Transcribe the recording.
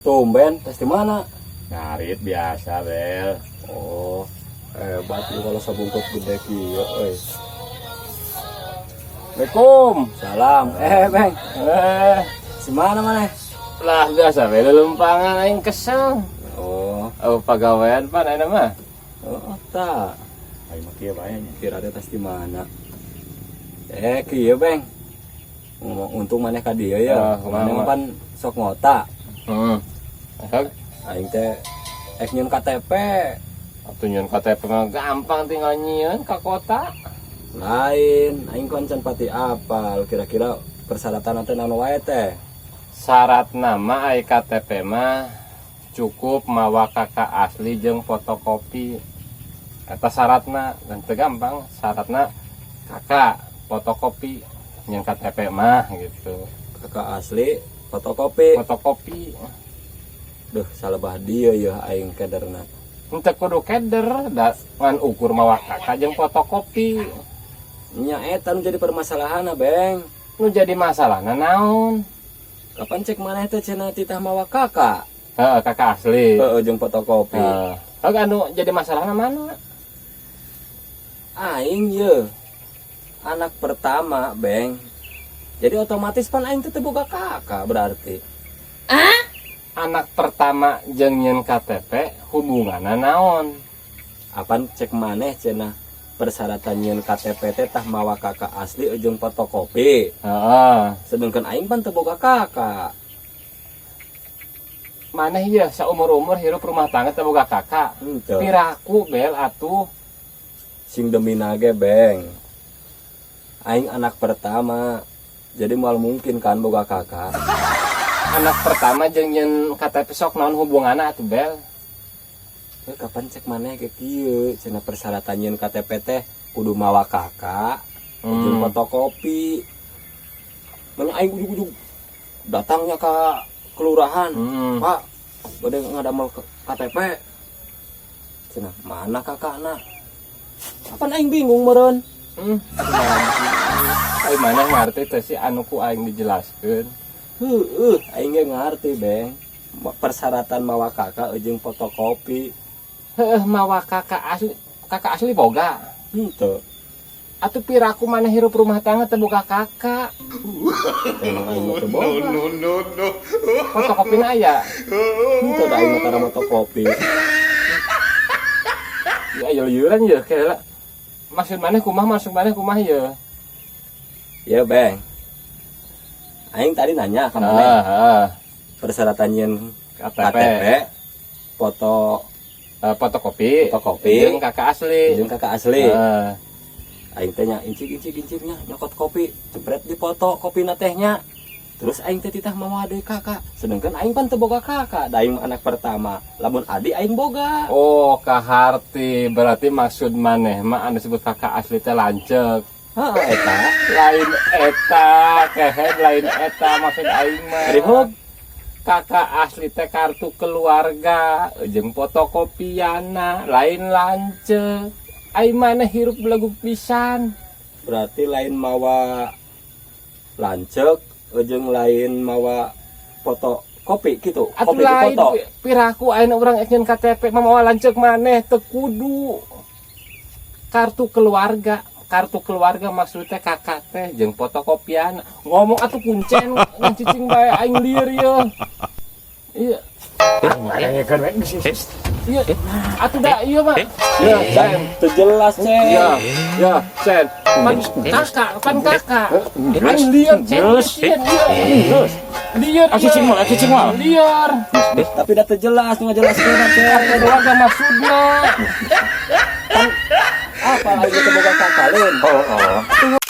Tumben, tes di mana? Ngarit biasa, Bel. Oh, hebat lu kalau sabungkut gede kieu euy. Assalamualaikum. Salam. Eh, Beng. Eh, Di mana maneh? Lah biasa we lelumpangan, aing kesel. Oh, Oh, pagawean pan ayeuna mah. Oh, tak. Aing mah kieu bae nya. Kira teh tas di mana? Eh, kieu, Beng. Ngomong untung maneh ka dieu ya. Ah, kumaha, Maneh mah kumaha? Pan sok ngota. Heeh. Sok. Aing teh ek nyieun KTP. Atuh nyieun KTP mah gampang, tinggal nyieun ka kota. Lain, aing kan can pati apal kira-kira persyaratan teh naon wae teh. Syarat nama ai KTP mah cukup mawa KK asli jeung fotokopi. Eta syaratna dan teu gampang, syaratna KK, fotokopi nyieun KTP mah gitu. KK asli, fotokopi. Fotokopi. Duh, salebah dieu ya aing kederna. Henteu kudu keder, da ngan ukur mawa KK jeung fotokopi. Nya eta nu jadi permasalahan, Beng. Nu jadi masalahna naon? Kapan cek maneh teh cenah titah mawa KK? Heeh, KK asli. Heeh, jeung fotokopi. Heeh. Heeh, anu jadi masalahna mana? Aing ye anak pertama, Beng. Jadi otomatis pan aing teh teu boga KK berarti. Anak pertama jeung nyieun KTP hubunganna naon? Apan cek maneh cenah persyaratan nyieun KTP teh tah mawa KK asli jeung fotokopi. Heeh. Sedangkan aing pan teu boga KK. Maneh ieu saumur-umur hirup rumah tangga teu boga KK? Henteu. Piraku, Bel, atuh. Sing demi nage, Beng. Aing anak pertama. Jadi moal mungkin kan boga KK. Anak pertama jeung nyieun KTP sok naon hubunganna atuh, Bel? Eh, kapan cek maneh ke kieu cenah persyaratan nyieun KTP teh kudu mawa KK jeung fotokopi. Mana aing ujug-ujug datangnya ke kelurahan. "Pak, bade ngadamel KTP." Cenah, "Mana KK-na?" Kapan aing bingung meureun. Aing mana ngarti teh sih anu ku aing dijelaskeun? Heueuh, aing ge ngarti, Beng. Persyaratan mawa KK jeung fotokopi. Heuh, mawa KK asli, KK asli boga? Henteu. Atuh piraku mana hirup rumah tangga teu boga KK? Emang aing mah teu boga. Fotokopina aya? Henteu, da aing mah tara fotokopi. Ya ayo liuran ya kayak maksud maneh kumaha, maksud maneh kumaha ya? Ya, Beng. Aing tadi nanya ke maneh persyaratan nyieun KTP, KTP foto fotokopi, fotokopi jeung KK asli. Jeung KK asli. Aing teh nya incik incik inciknya nyokot kopi, jepret di foto kopi teh nya. Terus aing teh titah mawa deui KK. Sedangkan aing pan teu boga KK, da aing mah anak pertama. Lamun adi aing boga. Oh, kaharti, berarti maksud maneh mah anu disebut KK asli teh lanceuk? Heeh, eta. Lain eta, kehed, lain eta maksud aing mah. Ari hog? KK asli teh kartu keluarga jeung fotokopiana, lain lanceuk. Aing maneh hirup belagu pisan. Berarti lain mawa lanceuk jeung lain mawa foto kopi gitu. Atuh Kopi di lain foto. Piraku ayeuna urang ek nyieun KTP mah mawa lanceuk maneh teu kudu. Kartu keluarga, kartu keluarga maksudnya KK teh jeung fotokopian. Ngomong atuh kuncen ngan cicing bae, aing lieur ye. Iya. Iya, atuh da ieu mah. Ya, Cen, teu jelas, Cen. Ya, ya, Sen. Pan KK, pan KK. Aing lieur, Cen. Lieur, lieur. Lieur. Cicing moal, cicing moal. Lieur. Tapi dah teu jelas nu ngajelaskeun, Cen. Kartu keluarga maksudna. Apa aing teu boga KK lain? Oh.